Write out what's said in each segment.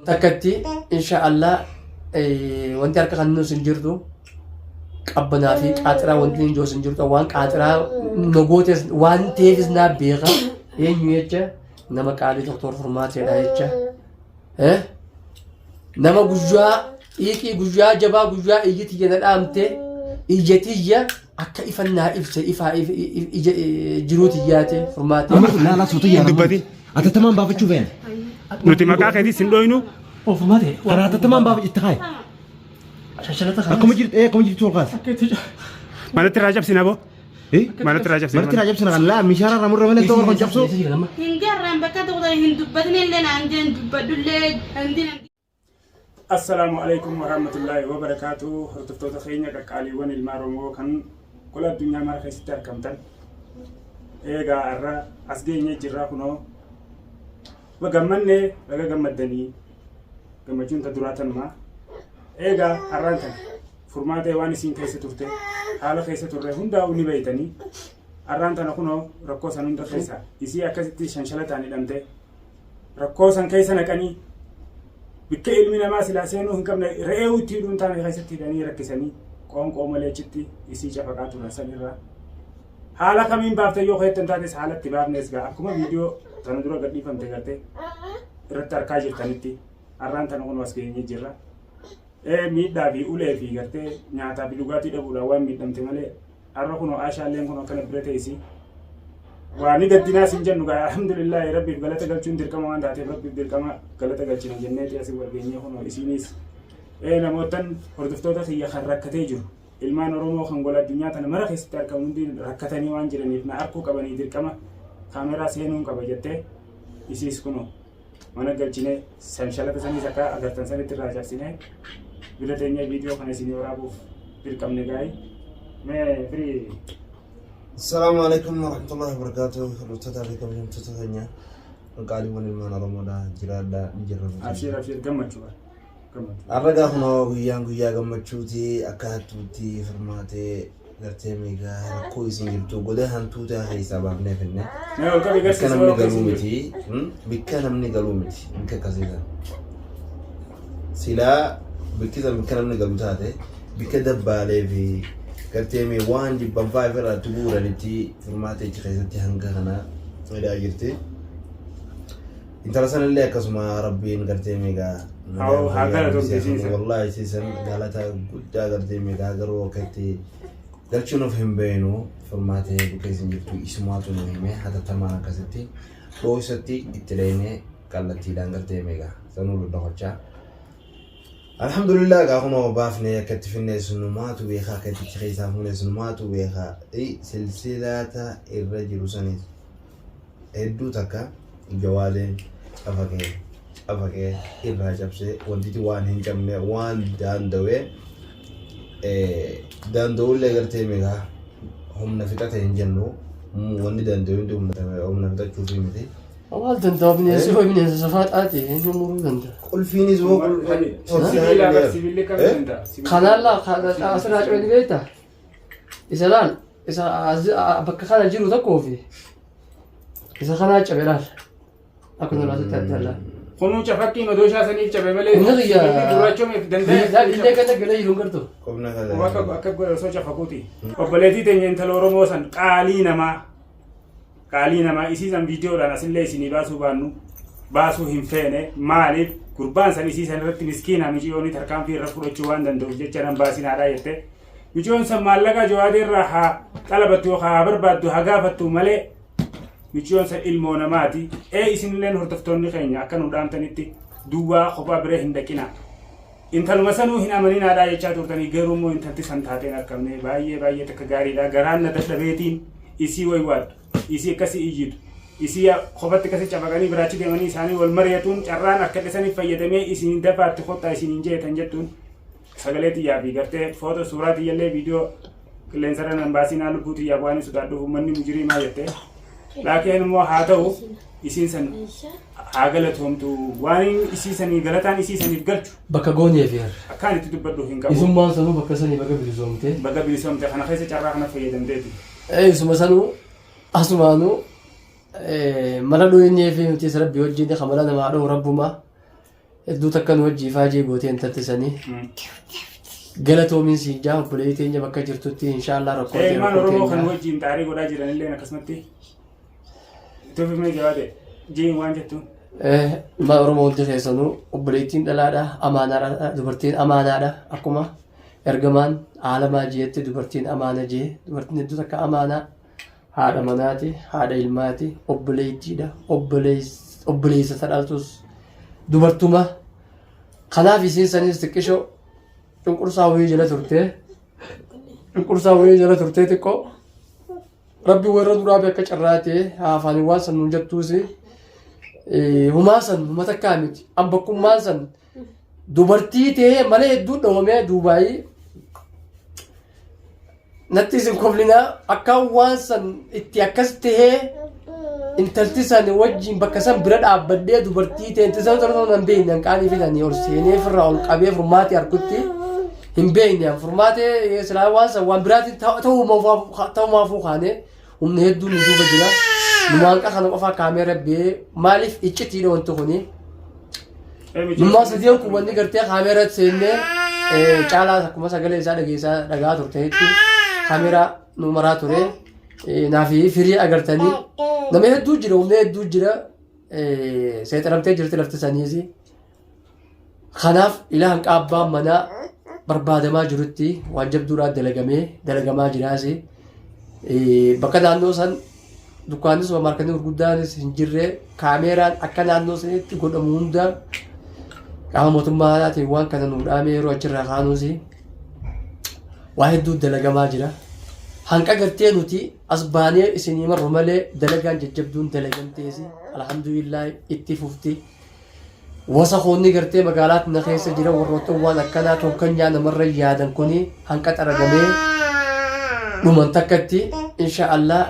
Takkatti insha Allah wanti harka kan nus hin jirtu qabbanaa fi qaaxiraa wanti hin jiru hin jirtu waan qaaxiraa nu gootes waan ta'eefis naa beeka eenyu jecha nama qaalii doktor Furmaateedha jecha. Nama guyyaa xiiqii guyyaa jabaa guyyaa iyyi tiyya na dhaamte iyya tiyya akka ifan naa ibse ifaa ija jiruu tiyyaate furmaatee. Amma kun laalaa suuta Hin yaala. dubbatin. Atattamaan baafachuu feena. Nuti maqaa keetis hin dhoynu. Of mate. Karaa atattamaan baafa itti kaaye. Shashalata kana. Akkuma jirtu akkuma jirtu ol kaase. Manatti irraa cabsina boo. Eh? Manatti irraa cabsina. Manatti irraa cabsina kan laa mishaara irraa murra malee ta'uu kan cabsu. Hin garraan bakka tokko hin dubbatin illee naan jeen dubbadhullee hin Assalaamu alaikum warahmatullaahi wabarakaatu. Hordoftoota keenya qaqqaaliiwwan ilmaa Oromoo kan gola addunyaa mara keessatti argamtan. Eegaa har'a as geenyee jirra kunoo. Gammanne baga gammaddanii gammachuun ta duraa tanumaa. Eegaa har'aan tana furmaatee waan isiin keessa turte haala keessa turre hundaa'uu ni beeytanii. Har'aan tana kunoo rakkoo san hunda keessa isii akkasitti shanshalataan hidhamte rakkoo san keessa naqanii bikka ilmi namaa silaa seenuu hin qabne re'ee itti hidhuun taane keessatti hidhanii rakkisanii qoonqoo malee achitti isii cafaqaa turan sanirraa. Haala kamiin baafte yoo keettan taates haala itti baafnes gaa akkuma viidiyoo tana dura gadhiifamte gartee irratti arkaa jirtanitti har'aan tana kun as geenyee jirra. Ee miidhaa fi ulee fi gartee nyaataa fi dhugaatii dhabuudhaan waan miidhamte malee har'a kunoo Aashaalleen kun akkana bira teessi. Waa ni gaddinaas hin jennu gaa alhamdulillaahi rabbiif galata galchuun dirqama waan taateef rabbiif dirqama galata galchina jenneeti asii wal geenyee kunoo isiinis ee namootan hordoftoota kiyya kan rakkatee jiru ilmaan Oromoo kan gola addunyaa tana mara keessatti argamu hundi rakkatanii waan jiraniif na arkuu qabanii dirqama kaameraa seenuun qaba jettee isiis kunoo mana galchine sanshalata saniis akka agartan sanitti irraa cabsine bira teenyee viidiyoo kana isinii waraabuuf dirqamne gaayi mee firii. Assalaamu alaikum warahmatullahi wabarakatuh. Hordoftoota fi kabajamtoota keenya qaaliiwwan ilmaan Oromoodha jiraadha ni jirra. Abshiir abshiir gammachuu bara gammachuu. Har'a gaafa kunoo guyyaan guyyaa gammachuuti akka hattuutti furmaatee gartee meegaa rakkoo isin jirtu goda hantuutaa keessaa baafnee finne. Mee ol qabi Bikka garsiisi namni warra galuu keessa jiru. miti. Bikka namni galuu miti. Bikka akkasii sana. Silaa bikki san bikka namni galu taate bikka dabbaalee fi gartee mee waan jibban fa'aa ofirraa itti guuranitti furmaata ichi keessatti hanga kana hidhaa jirti. Intala sanallee akkasuma rabbiin gartee meegaa Haa haa galatoomte isiin san. Wallahi isiin san galata guddaa gartee meegaa garuu akka itti galchuun of hin beeknu furmaatee bakka isin jirtu isumaatu nu hime hatattamaan akkasitti dhoosatti itti dheenee kallattiidhaan gartee meegaa sanuu doddoqochaa. Alhamdulillah egaa kunoo baafnee akka itti finnees numaatu beekaa akka itti achi keessaa fuunes numaatu beekaa silsilaata irra jiru sanis hedduu takka jawaadeen cafaqee cafaqee irraa cabsee wantiti waan hin cabne waan daandawee daanda'ullee gartee meeqa humna fixate hin jennu wanni danda'u hundi humna fixachuufi miti. Maal danda'a bineensi hoo bineensa safaa xaate eenyu muruu danda'a. Qulfiinis hoo Sibiila bar sibiilli kam danda'a? Kanaan laa asirraa cabee ni beektaa? Isa laal isa bakka kana jiru tokkoo fi isa kanaa cabe laal. Akkuma laasitti adda laal. Kunuu cafakkiin odoo isaa saniif cabe malee Inni kiyya sibiilli gurraachomeef danda'e. Laal illee ganda galee jiru hin gartu. Qubna Akka akka osoo cafakuuti. Obboleettii teenya intala Oromoo san qaalii namaa qaalii namaa isii san viidiyoodhaan asillee isinii baasuu baannu baasuu hin feene maaliif gurbaan san isii san irratti miskiina miciyoonii tarkaanfii irra fudhachuu waan danda'uuf jecha nan baasinaadhaa jette miciyoon san maallaqa jawaadee irraa haa xalabattu yookaan haa barbaaddu haa gaafattu malee miciyoon san ilmoo namaati ee isinilleen hordoftoonni keenya akka nu dhaamtanitti duwwaa kophaa bira hin dhaqinaa Intaluma sanuu hin amaninaadhaa jechaa turtanii garuu immoo intalti san taateen arkamne baay'ee baay'ee takka gaariidha garaan na dadhabeetiin isii waywaattu isii akkasii iyyitu isii kophatti akkasii cafaqanii biraachi deemanii isaanii wal mari'atuun carraan harkadhe saniif fayyadamee isin dafaatti kottaa isin hin jeetan jettuun sagalee tiyyaa fi gartee footoo suuraa tiyyallee viidiyoo qilleensarra nan baasinaa lubbuu tiyyaaf waan hin sodaadhuuf uummanni mujiriimaa jettee laakiin immoo haa ta'u isiin san haa galatoomtu waan isii sanii galataan isii saniif galchu Bakka goonee fi har'a. akkaan itti dubbadhu hin qabu. Isummaan sanuu bakka sanii baga bilisoomte. Baga bilisoomte kana keessa carraa kana fayyadamteeti. Ee isuma sanuu asumaanuu mala dhooynee fi nutis rabbi wajjin kan mala namaa dhoohu rabbuma. Hedduu takka nu wajji ifaajee gootee intalti sanii. Galatoomiin siin jaa obboleettii teenya bakka jirtutti inshaallah rakkoo Ee tee ilmaan rakkoo Oromoo kan teenya. wajjin xaarii godhaa jiran illeen akkasumatti itti fufnee jawaade jiin waan jettu. Ilmaan Oromoo hundi keessanuu obboleettiin dhalaadha amaanaadha dubartiin amaanaadha akkuma ergamaan aalamaa jeetti dubartiin amaana jee dubartiin hedduu takka amaanaa haadha manaati haadha ilmaati obboleettiidha obboleessa ta dhaltus dubartuma kanaaf isiin sanis xiqqishoo cunqursaa wayii jala turtee cunqursaa wayii jala turtee xiqqoo Rabbi warra duraa be akka carraa ta'e afaaniin waan san nuun jettuusi humaa san huma takkaa miti an bakkummaan san dubartii ta'ee malee hedduu dhawamee duubaayii natti isin koflinaa akka waan san itti akkas tahee intalti san wajjin bakka san bira dhaabbadhee dubartii ta'e intalti san osoo hin beekne an qaanii fidanii ol seenee firraa ol qabee furmaatee harkutti hin beekne an furmaatee silaa waan san waan biraatiin ta'umaafuu kaanee humna hedduun nu duuba jira nu maanqa kana qofaa kaameera bee maaliif iccitiidha wanti kuni Nummaa sadeen kun wanni gartee kaameera seennee caalaa akkuma sagalee isaa dhageessaa dhagaa turteetti kaameeraa nu maraa ture. Naafi firii agartanii nama hedduu jira humna hedduu jira seexaramtee jirti lafti saniis. Kanaaf ilaa hanqa abbaan manaa barbaadamaa jirutti waan jabduudhaan dalagamee dalagamaa jiraas. Bakka naannoo san dukkaanni suuparmaarkeetii gurguddaanis hin jirre kaameeraan akka naannoo sanitti godhamu hunda qaama mootummaa haadhaatiin waan kana nuu dhaamee yeroo achirraa kaanuus waa hedduu dalagamaa jira. Hanqa gartee nuti as baanee isinii marru malee dalagaan jajjabduun dalagamteesi alhamdulillah itti fufti. Wasakoonni gartee magaalaa tana keessa jira warroottan waan akkanaa tonkanyaa namarra yaadan kuni hanqa xaragamee dhuman takkatti insha Allah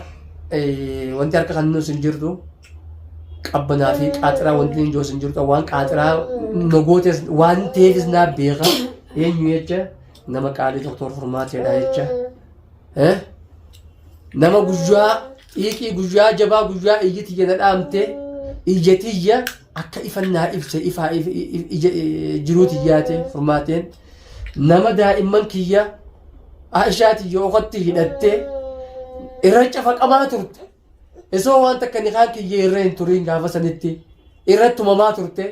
wanti harka kan nus hin jirtu qabbanaa fi qaaxiraa wanti hin joos hin jirtu waan qaaxiraa nagootes waan ta'eefis naa beeka eenyu jecha nama qaalii doktor Furmaateedha jecha. Nama guyyaa xiiqii guyyaa jabaa guyyaa iyyi tiyya na dhaamte iyya tiyya akka ifan naa ibse ifaa ija jiruu tiyyaate furmaateen nama daa'imman kiyya Aishaa tiyya okatti hidhatte irra cafaqamaa turte isoo waan takka nikaan kiyya irra hin turiin gaafa sanitti irra tumamaa turte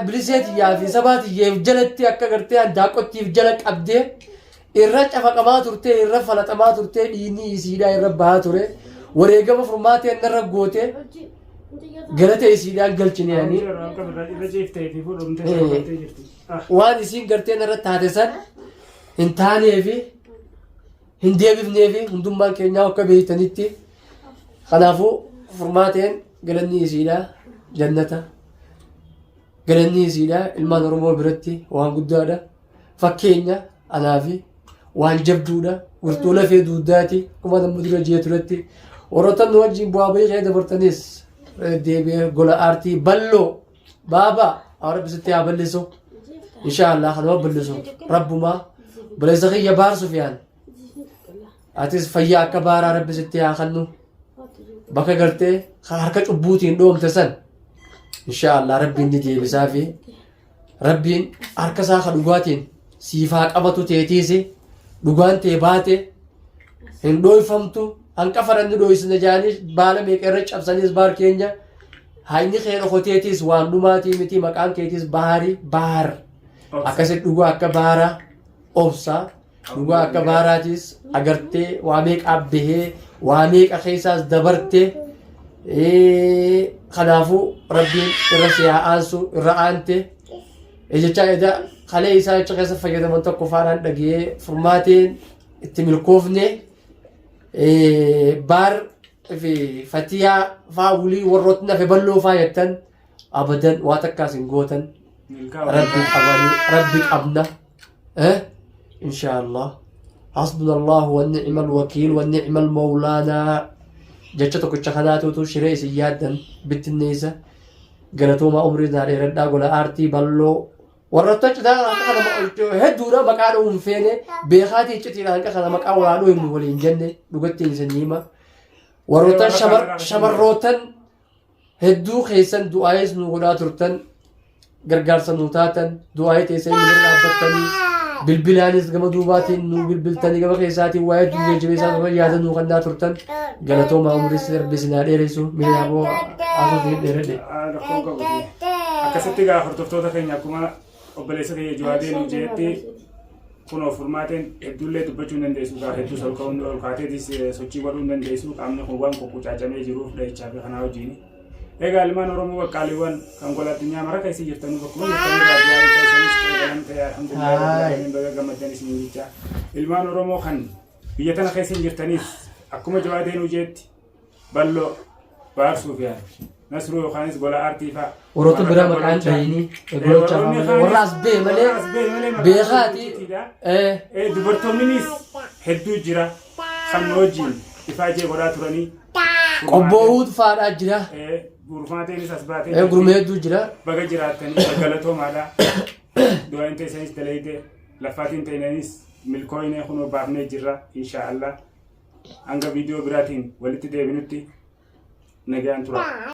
Bilisee tiyyaa fi sabaa tiyyeef jalatti akka gartee handaaqqottiif jala qabdee irra cafaqamaa turtee irra falaxamaa turtee dhiinni isiidhaa irra bahaa ture wareegama furmaatee narra gootee galata isiidhaan galchine ani Irra ciiftee fi fuudhamtee sababtee jirti. waan isiin gartee narra taate san hin taaneefi hin deebifneefi hundummaan keenyaa akka beektanitti kanaafuu furmaateen galanni isiidhaa jannata Galanni isiidha ilmaan Oromoo biratti waan guddaadha. Fakkeenya anaafi waan jabduudha. Wirtuu lafee duuddaati. Akkuma namni dura jee turetti. Warroota nu wajjin bu'aa bahii kee dabartanis deebi'ee gola aartii balloo baabaa rabbi sitti haa bal'isu. Inshaa Allah kanuma bal'isu. Rabbumaa buleessa kiyya baar Sufiyaan. Atis fayyaa akka baaraa rabbi sitti haa kennu. Bakka gartee harka cubbuutiin dhoomte san insha Allah rabbiin ni deebisaa fi rabbiin harka isaa ka dhugaatiin siif haa qabatu teetiisi dhugaan tee baate hin dhooyfamtu hanqa faranni dhooysina jaanii baala meeqa irra cabsaniis baar keenya hayni kee dhokoteetiis waan dhumaatii miti maqaan keetiis baari baar akkasi dhugaa akka baara obsa Dhugaa akka baaraatiis agartee waa meeqa bahee waa meeqa keessaas dabarte kanaafuu rabbiin irra si haa aansu irra aante jechaa eda kalee isaa jecha keessa fayyadaman tokko faanaan dhagee furmaateen itti milkoofne baar fi fatiyaa faa wulii warrootni nafe balloo faa jettan abadan waa takkaas hin gootan rabbi qabani rabbi qabna eh insha allah hasbuna allah wa ni'mal wakiil wa ni'mal mawlaana jecha tokkicha kanaatuutu shiree isin yaaddan bittinneessa galatoomaa umrii naa dheeradhaa gola aartii balloo warroota citaa hanqa kana hedduudha maqaa dha'uu hin feene beekaatii iccitiidha hanqa kana maqaa walaa dhuu hin waliin jenne dhugattiin isin hima warroota shamarrootan Hedduu keessan du'aayis nu godhaa turtan. Gargaarsa nuu taatan, du'aa'ii teessanii nu bira dhaabbattanii, bilbilaanis gama duubaatiin nu bilbiltanii gama keessaatiin waa'ee hedduu jajjabeessaa turtan yaada nuu kannaa turtan galatoomaa umurii si darbe isin haa dheeressu mee yaaboo haasoo dheeradhe. Rakkoon qabu. Akkasitti gaa hordoftoota keenya akkuma obboleessa kiyya Jawaadee nu jeetti kunoo furmaateen hedduullee dubbachuu hin dandeessu gaa hedduus ol ka'uun ol kaateetis sochii godhuu hin dandeessu qaamni kun waan quqqucaacamee jiruuf dhahichaa fi kanaa wajjin. Egaa ilmaan Oromoo qaqqaaliiwwan kan gola addunyaa mara keessa jirtanuu bakkuma jirtanii irraa du'aa keessanis qeebalan ta'e alhamdulillah rabbil alamin baga gammaddan isiniin jecha. Ilmaan Oromoo kan biyya tana keessa hin jirtaniis akkuma Jawaadee nuu jeetti Balloo Baarsuu fi Nasruu yookaanis gola aartii fa'a. Warroota biraa maqaan dhahini gololchaa fa'a malee warra as ba'e malee beekaati. Dubartoonnis hedduu jira kan nu wajjin ifaajee godhaa turanii. Qobboowuut fa'aadhaa jira. Gurmaateenis as baatee. Gurmee hedduu jira. Baga jiraattanii galatoomaadha. Du'aan teessanis dalayte laffaatiin teenanis milkooyinee kunoo baafnee jirra inshaallah. Hanga viidiyoo biraatiin walitti deebinutti nagaan tura.